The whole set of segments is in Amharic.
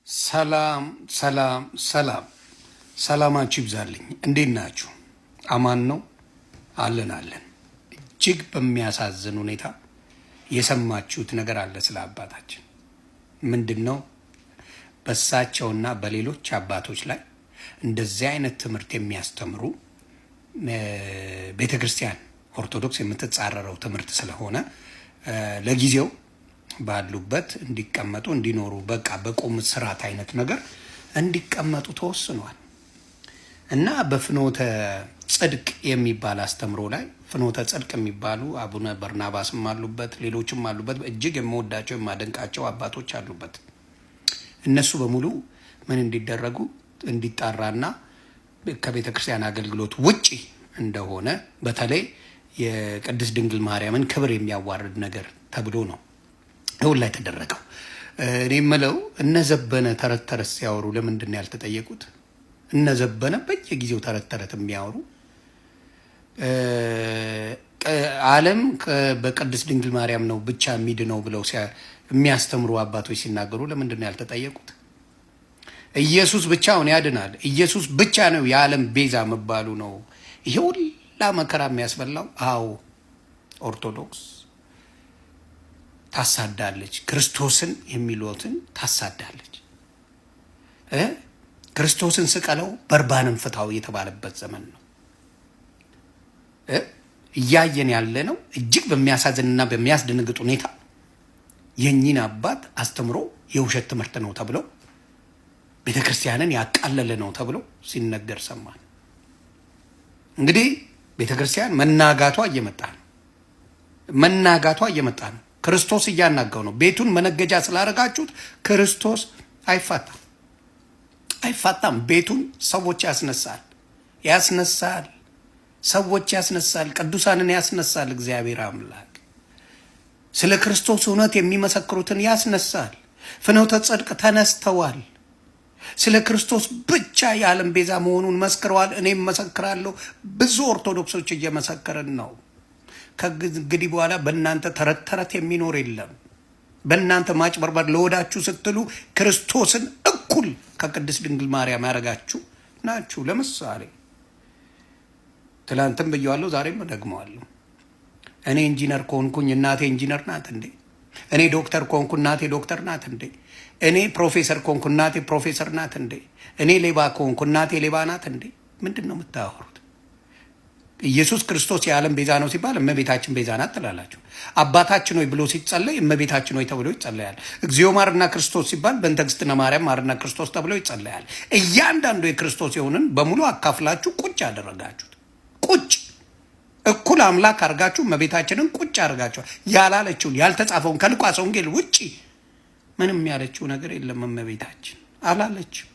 ሰላም ሰላም ሰላም፣ ሰላማችሁ ይብዛልኝ። እንዴት ናችሁ? አማን ነው አለን አለን። እጅግ በሚያሳዝን ሁኔታ የሰማችሁት ነገር አለ ስለ አባታችን ምንድን ነው? በእሳቸውና በሌሎች አባቶች ላይ እንደዚህ አይነት ትምህርት የሚያስተምሩ ቤተ ክርስቲያን ኦርቶዶክስ የምትጻረረው ትምህርት ስለሆነ ለጊዜው ባሉበት እንዲቀመጡ እንዲኖሩ በቃ በቁም ስርዓት አይነት ነገር እንዲቀመጡ ተወስኗል። እና በፍኖተ ጽድቅ የሚባል አስተምሮ ላይ ፍኖተ ጽድቅ የሚባሉ አቡነ በርናባስም አሉበት፣ ሌሎችም አሉበት። እጅግ የምወዳቸው የማደንቃቸው አባቶች አሉበት። እነሱ በሙሉ ምን እንዲደረጉ እንዲጣራና ከቤተ ክርስቲያን አገልግሎት ውጪ እንደሆነ፣ በተለይ የቅድስት ድንግል ማርያምን ክብር የሚያዋርድ ነገር ተብሎ ነው እውን ላይ ተደረገው። እኔ የምለው እነ ዘበነ ተረት ተረት ሲያወሩ ለምንድን ነው ያልተጠየቁት? እነ ዘበነ በየጊዜው ተረት ተረት የሚያወሩ፣ ዓለም በቅድስት ድንግል ማርያም ነው ብቻ የሚድነው ብለው የሚያስተምሩ አባቶች ሲናገሩ ለምንድን ነው ያልተጠየቁት? ኢየሱስ ብቻውን ያድናል፣ ኢየሱስ ብቻ ነው የዓለም ቤዛ መባሉ ነው ይሄ ሁላ መከራ የሚያስበላው። አዎ፣ ኦርቶዶክስ ታሳዳለች። ክርስቶስን የሚሉትን ታሳዳለች። ክርስቶስን ስቀለው በርባንን ፍታው የተባለበት ዘመን ነው እያየን ያለ ነው። እጅግ በሚያሳዝንና በሚያስደነግጥ ሁኔታ የእኚህን አባት አስተምሮ የውሸት ትምህርት ነው ተብሎ፣ ቤተ ክርስቲያንን ያቃለለ ነው ተብሎ ሲነገር ሰማን። እንግዲህ ቤተ ክርስቲያን መናጋቷ እየመጣ ነው። መናጋቷ እየመጣ ነው። ክርስቶስ እያናጋው ነው። ቤቱን መነገጃ ስላደረጋችሁት ክርስቶስ አይፋታም፣ አይፋታም። ቤቱን ሰዎች ያስነሳል፣ ያስነሳል፣ ሰዎች ያስነሳል፣ ቅዱሳንን ያስነሳል። እግዚአብሔር አምላክ ስለ ክርስቶስ እውነት የሚመሰክሩትን ያስነሳል። ፍኖተ ጽድቅ ተነስተዋል። ስለ ክርስቶስ ብቻ የዓለም ቤዛ መሆኑን መስክረዋል። እኔም መሰክራለሁ። ብዙ ኦርቶዶክሶች እየመሰከርን ነው። ከእንግዲህ በኋላ በእናንተ ተረት ተረት የሚኖር የለም። በእናንተ ማጭበርበር ለወዳችሁ ስትሉ ክርስቶስን እኩል ከቅድስት ድንግል ማርያም ያደረጋችሁ ናችሁ። ለምሳሌ ትላንትም ብየዋለሁ፣ ዛሬም እደግመዋለሁ። እኔ ኢንጂነር ከሆንኩኝ እናቴ ኢንጂነር ናት እንዴ? እኔ ዶክተር ከሆንኩ እናቴ ዶክተር ናት እንዴ? እኔ ፕሮፌሰር ከሆንኩ እናቴ ፕሮፌሰር ናት እንዴ? እኔ ሌባ ከሆንኩ እናቴ ሌባ ናት እንዴ? ምንድን ነው የምታወሩት? ኢየሱስ ክርስቶስ የዓለም ቤዛ ነው ሲባል እመቤታችን ቤዛ ናት ትላላችሁ። አባታችን ሆይ ብሎ ሲጸለይ እመቤታችን ሆይ ተብሎ ይጸለያል። እግዚኦ ማርና ክርስቶስ ሲባል በእንተ እግዝእትነ ማርያም ማርና ክርስቶስ ተብሎ ይጸለያል። እያንዳንዱ የክርስቶስ የሆንን በሙሉ አካፍላችሁ ቁጭ አደረጋችሁት። ቁጭ እኩል አምላክ አድርጋችሁ እመቤታችንን ቁጭ አድርጋችኋል። ያላለችውን ያልተጻፈውን ከሉቃስ ወንጌል ውጪ ምንም ያለችው ነገር የለም። እመቤታችን አላለችም።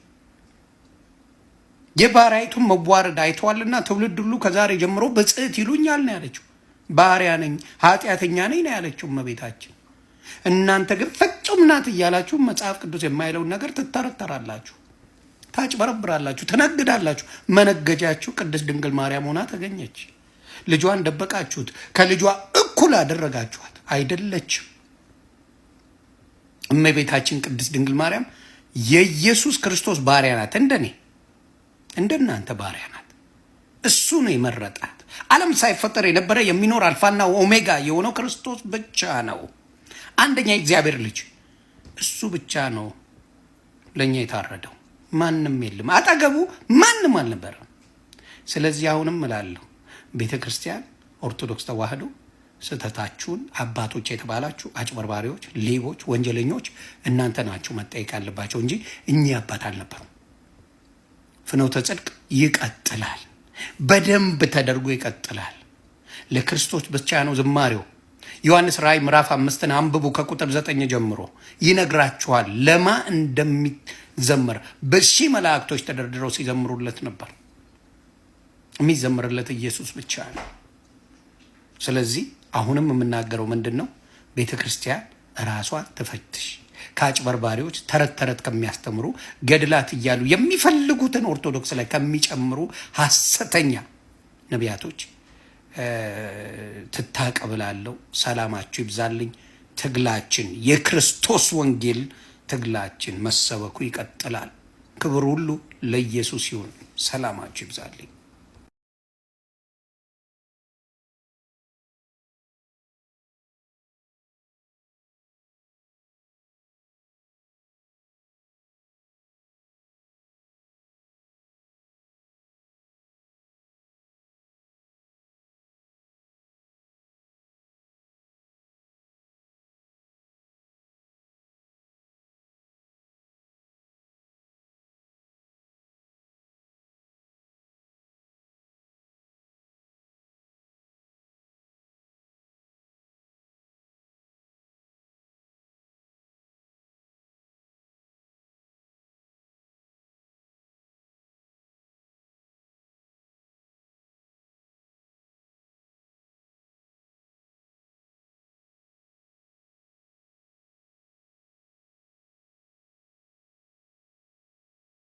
የባሪያይቱን መዋረድ አይተዋልና ትውልድ ሁሉ ከዛሬ ጀምሮ ብፅዕት ይሉኛል ነው ያለችው። ባሪያ ነኝ፣ ኃጢአተኛ ነኝ ነው ያለችው እመቤታችን። እናንተ ግን ፍጹም ናት እያላችሁ መጽሐፍ ቅዱስ የማይለውን ነገር ትተረተራላችሁ፣ ታጭበረብራላችሁ፣ ትነግዳላችሁ። መነገጃችሁ ቅድስት ድንግል ማርያም ሆና ተገኘች። ልጇን ደበቃችሁት፣ ከልጇ እኩል አደረጋችኋት። አይደለችም። እመቤታችን ቅድስት ድንግል ማርያም የኢየሱስ ክርስቶስ ባሪያ ናት። እንደኔ እንደናንተ ባሪያ ናት። እሱ ነው የመረጣት። ዓለም ሳይፈጠር የነበረ የሚኖር አልፋና ኦሜጋ የሆነው ክርስቶስ ብቻ ነው። አንደኛ የእግዚአብሔር ልጅ እሱ ብቻ ነው ለእኛ የታረደው። ማንም የለም፣ አጠገቡ ማንም አልነበረም። ስለዚህ አሁንም እላለሁ ቤተ ክርስቲያን ኦርቶዶክስ ተዋህዶ ስህተታችሁን አባቶች የተባላችሁ አጭበርባሪዎች፣ ሌቦች፣ ወንጀለኞች እናንተ ናችሁ መጠየቅ ያለባቸው እንጂ እኚህ አባት አልነበሩም። ፍኖተ ጽድቅ ይቀጥላል። በደንብ ተደርጎ ይቀጥላል። ለክርስቶስ ብቻ ነው ዝማሬው። ዮሐንስ ራእይ ምዕራፍ 5ን አንብቡ ከቁጥር 9 ጀምሮ ይነግራችኋል ለማ እንደሚዘመር። በሺህ መላእክቶች ተደርድረው ሲዘምሩለት ነበር። የሚዘምርለት ኢየሱስ ብቻ ነው። ስለዚህ አሁንም የምናገረው ምንድን ነው? ቤተ ክርስቲያን ራሷ ትፈትሽ። ከአጭበርባሪዎች፣ ተረት ተረት ከሚያስተምሩ፣ ገድላት እያሉ የሚፈልጉትን ኦርቶዶክስ ላይ ከሚጨምሩ ሐሰተኛ ነቢያቶች ትታቀብላለሁ። ሰላማችሁ ይብዛልኝ። ትግላችን የክርስቶስ ወንጌል ትግላችን መሰበኩ ይቀጥላል። ክብር ሁሉ ለኢየሱስ ይሁን። ሰላማችሁ ይብዛልኝ።